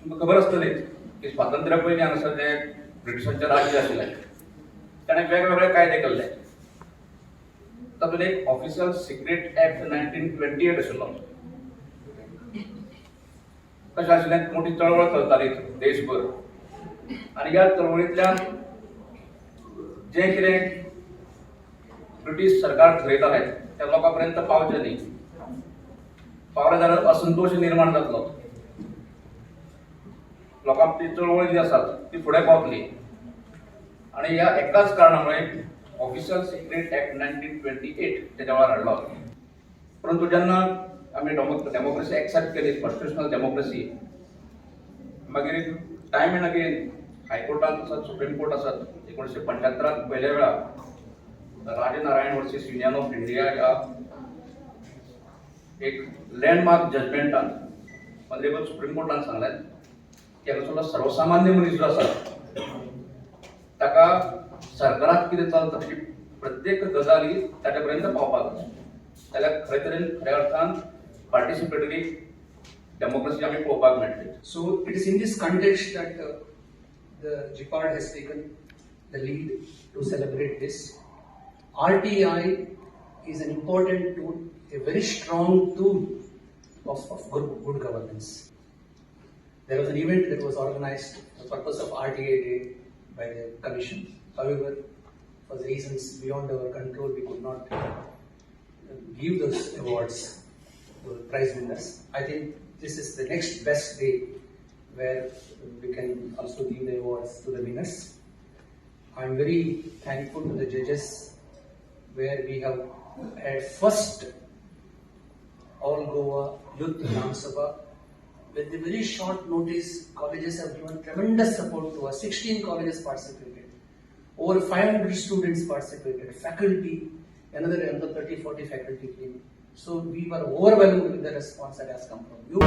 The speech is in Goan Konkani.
तुमकां खबर आसतली की स्वातंत्र्या पयलीं हांगासर जें ब्रिटिशांचें राज्य आशिल्लें, ताणें वेगवेगळे कायदे केल्ले. तातूंत एक Official Secret Act 1928 आशिल्लो. कशें आशिल्लें, मोठी चळवळ चलताली देशभर आनी ह्या चळवळींतल्यान जें कितें ब्रिटीश सरकार ठरयतालें त्या लोकां पर्यंत पावचें न्ही. पावलें जाल्यार असंतोश निर्माण जातलो, लोकांक ती चळवळ जी आसात ती फुडें पावतली आनी ह्या एकाच कारणा मुळे Official Secret Act 1928 तेच्या वेळार हाडलो. परंतु जेन्ना आमी डेमोक्रेसी एक्सेप्ट केली, कॉन्स्टिट्युशनल डेमोक्रेसी, मागीर टायम एंड अगेन हायकोर्टांत आसत, सुप्रीम कोर्ट आसत, 1975त पयल्या वेळा Rajnarayan versus union of India ह्या एक लँडमार्क जजमेंटान ऑनरेबल सुप्रीम कोर्टान सांगलें की हांगासरलो सर्वसामान्य मनीस जो आसा ताका सरकारात कितें चलता ताची प्रत्येक गजाली ताच्या पर्यंत पावपाक जाय. जाल्यार खरे तरेन, खऱ्या अर्थान पार्टिसिपेटरी डेमोक्रेसी आमी पळोवपाक मेळटली. So it is in this context that the GPARD has taken the lead to celebrate this. RTI is an important tool, a very strong tool of good governance. There was an event that was organized for the purpose of RTI Day by the Commission. However, for the reasons beyond our control, we could not give those awards to the prize winners. I think this is the next best day where we can also give the awards to the winners. I am very thankful to the judges, where we have had first All Goa Youth Gram Sabha. With the very short notice, colleges have given tremendous support to us. 16 colleges participated. Over 500 students participated. Faculty, another 30, 40 faculty came. So we were overwhelmed with the response that has come from you.